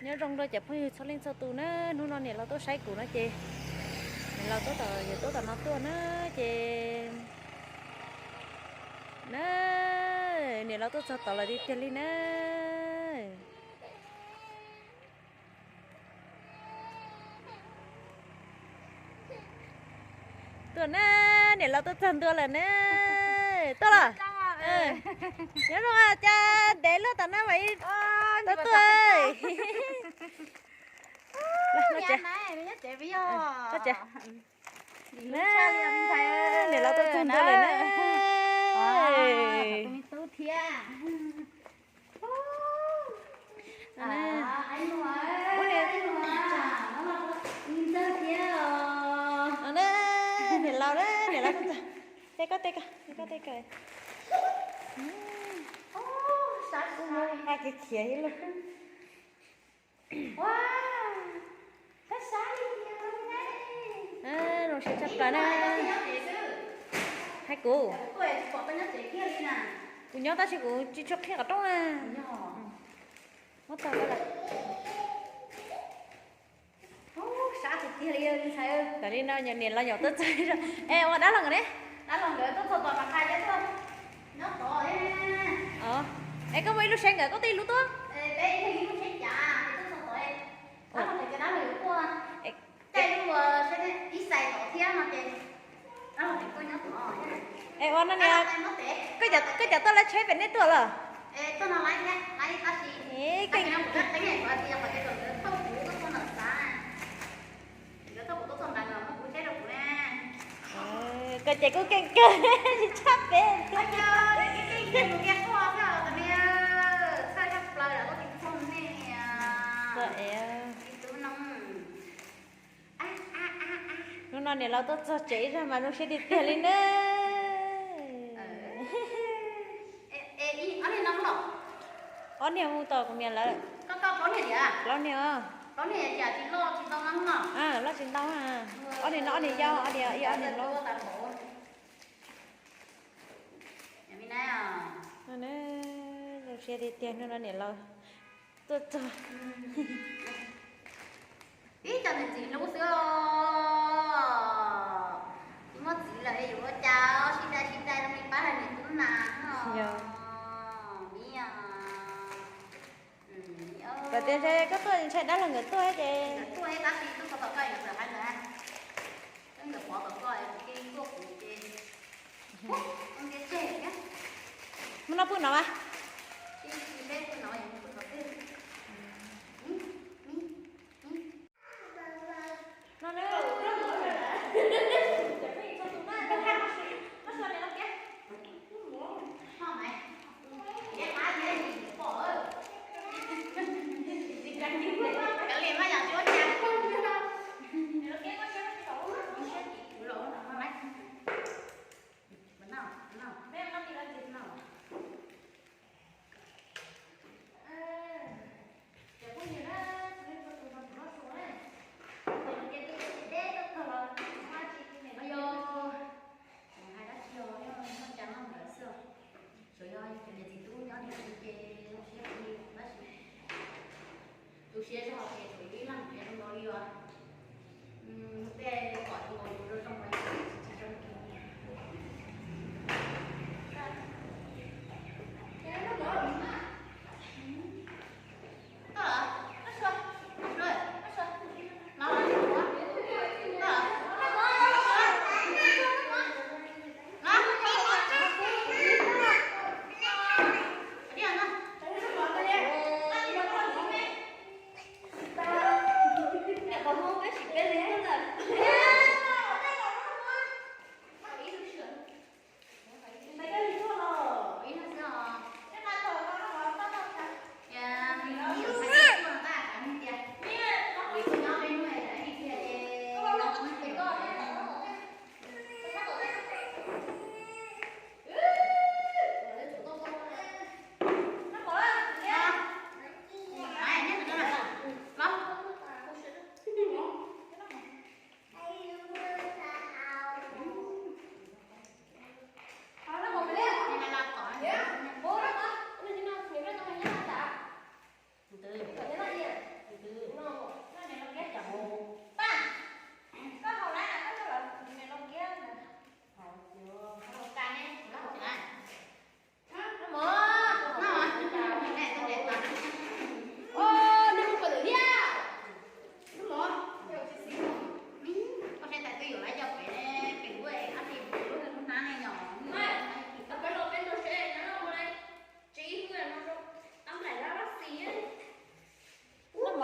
Nyob zoo rau cov phooj ywg txhua leej txhua tus na, hnub no niam laus tuaj saib kuv no ces niam laus tuaj tom, yawg tuaj tom no tuaj na ces na, niam laus tuaj txog tod lawm tiag tiag li na. Tuaj na, niam laus tuaj txog ntua lawm na. Tuaj los. Nyob zoo, cas ntev luaj tom no mas tuaj tuaj. Niam laus tuaj txog ntua lawm na. Niam laus na, niam laus tuaj txog. Teb koj teb koj, teb koj teb koj. Hais khiav khiav ib lub. Zoo siab tshaj plaws na. Hais kuv, kuv nyob tab sis kuv tsis tshua qhia qhov rooj na. Muab tau lawm. Tam li no niam laus nyuam tuaj txog. Es ua dab laug nkawd ne? Es koj muaj ib lub tsheb nkawd koj tuaj ib lub tuaj. Es ua no niam, koj cov tuaj lawv tsheb pem nej tuaj los? Koj ces kuj keej kawg tsis tshaj peb. Hnub no niam laus tuaj txog tsev ib zag mas zoo siab tiag tiag li na. Ob niag mus tom kuv niam lawv. Plaub niag os. Loj tsis ntau, ob niag no ob niag yau, ob niag ib ob niag loj. Zoo siab tiag tiag hnub no niam laus tuaj txog. Ib co niam txiv hlub xwb os. Tsis muaj txiv lawm yuav ua cas, sib dai sib dai rau me pab hais niam tub nas no. Miv os. Kom tias koj tuaj ntshai dab laug nkawd tuaj ces. Tuaj tab sis tuaj txog tom koj yuav txawm hais lawm. Nkawd pov tom koj ces tuaj kuv ces. Mus no pw no mas.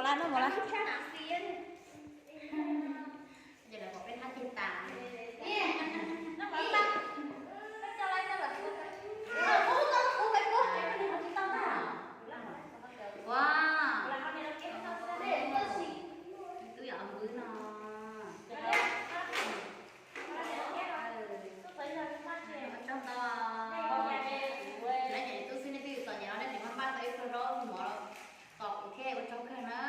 Ua no mas la. Ces lawv kom peb hab ceg tas. Ua, twb yog npwb no. Ua tsaug ntau. Lawv cov tub xib nej twb yus txom nyem no nej tseem maj npaj tau ib pluag zaub mov los tom kuv thiab, ua tsaug kawg na.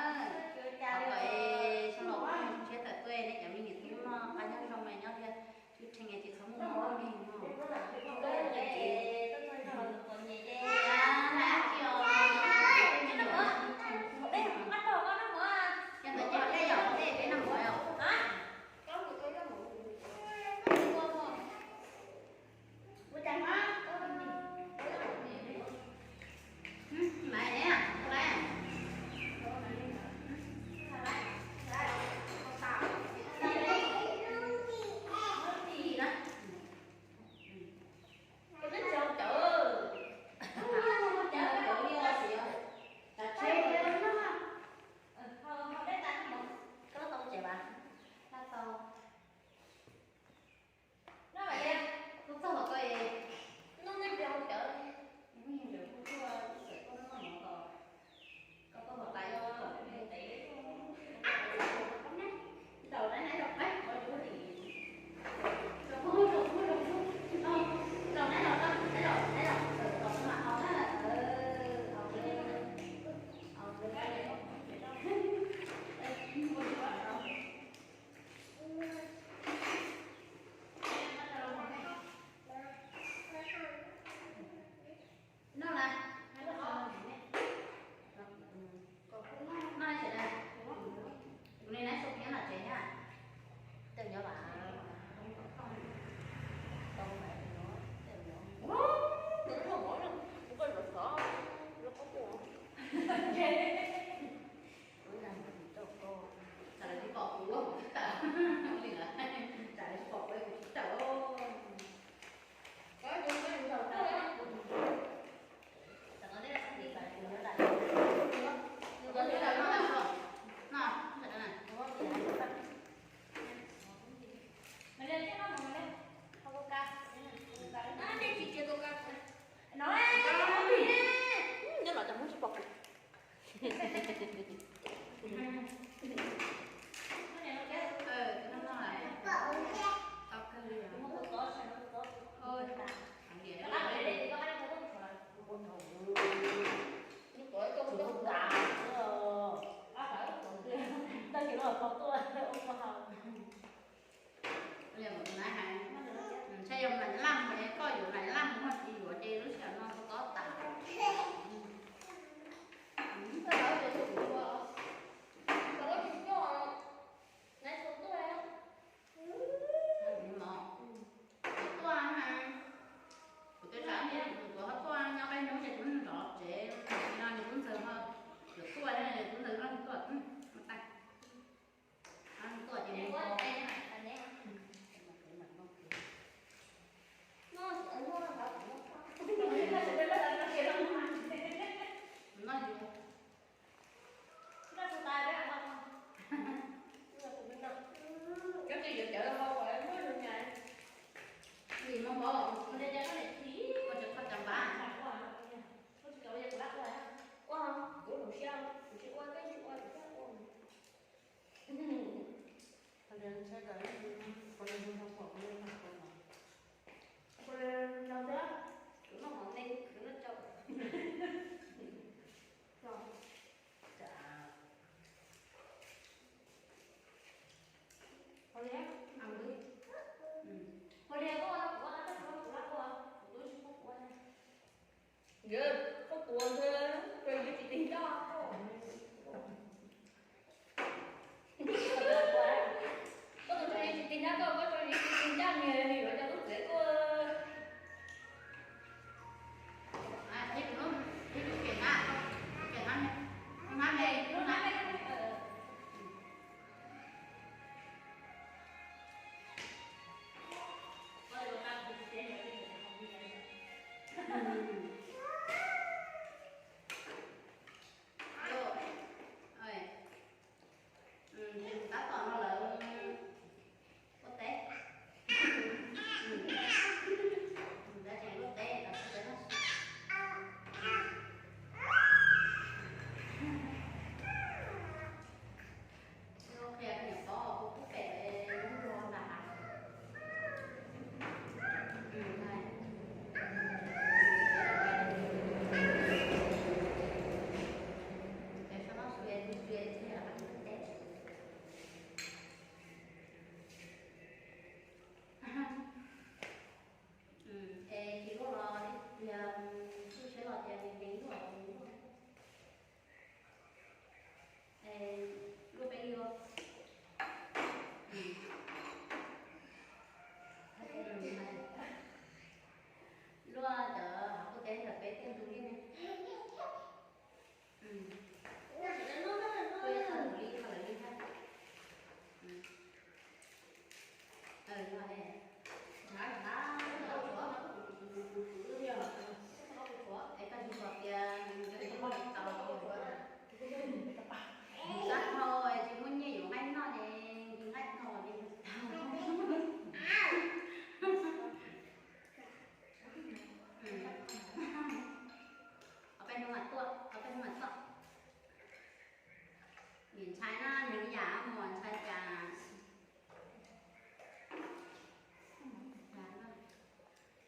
Ntshai na, nws yam mus ntshai cas.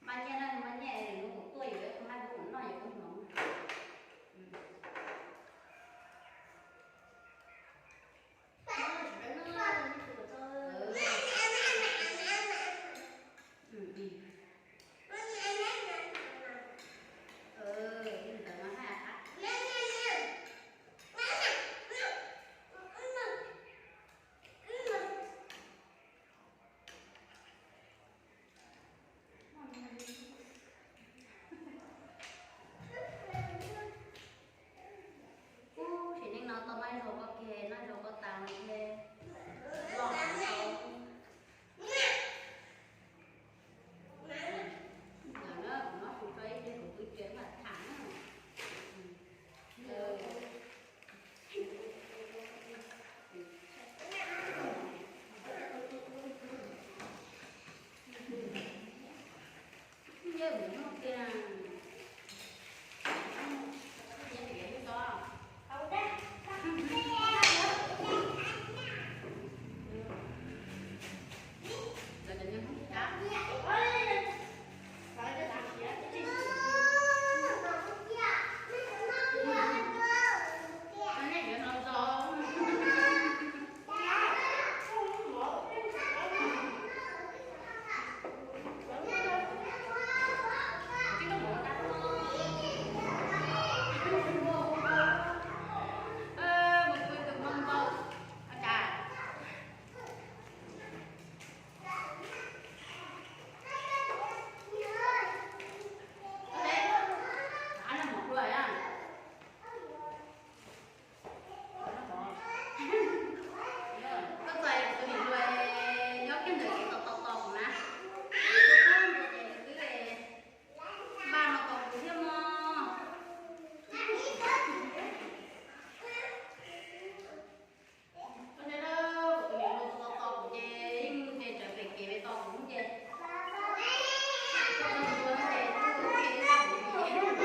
Npaj nyiaj na, npaj nyiaj, nws mus tuaj yuav ib qho nqaij rau kuv noj yuav kuv hmoov. Ub, sim neej no tau noj zaub koj kiag, noj zaub koj tas no thiab. Los tau. Ntawm no kuv noj kuv tso ib pliag kuv twb tsis tham na. Koj txais kuv tus niam hluas nyob kiag ntawm kev tos tos tos kuv na. Kuv txog ntua ces nws twb npaj no tos kuv thiab mog. Koj saib na, kuv tus niam hluas tos tos tos kuv ces yeej ces tsawv pem kev pem tos kuv ces. Koj txog ntua ces twb ua ke ua ke. Dab tsi?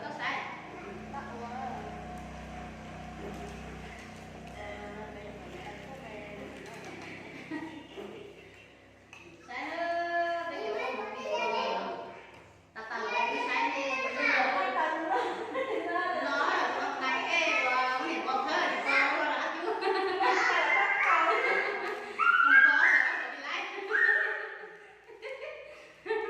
Koj saib. Saib, peb cov ua mus pis tas tas los saib ne. No, no tais ej uas niam pog thawb tsis tau ua los ab cub. Niam pog ob sawv ob sawv li laib. Peb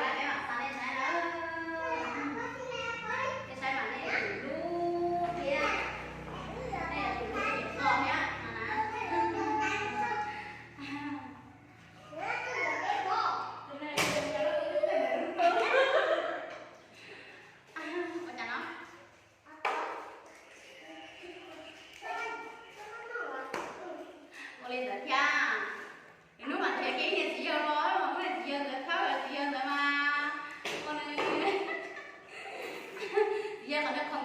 ua lawv peb mam xa nej saib lawm. Tej saib mas nej tus hlub thiab, nej tus hlub tus txom thiab no na. Ua cas no? Ua li ntawd thiab. Lwm hnub mam nrhiav kiag ib niag txiv yawg los mas muab niag txiv yawg ntawd khawb, txiv yawg ntawd mas ua nws, txiv yawg qhov niag kho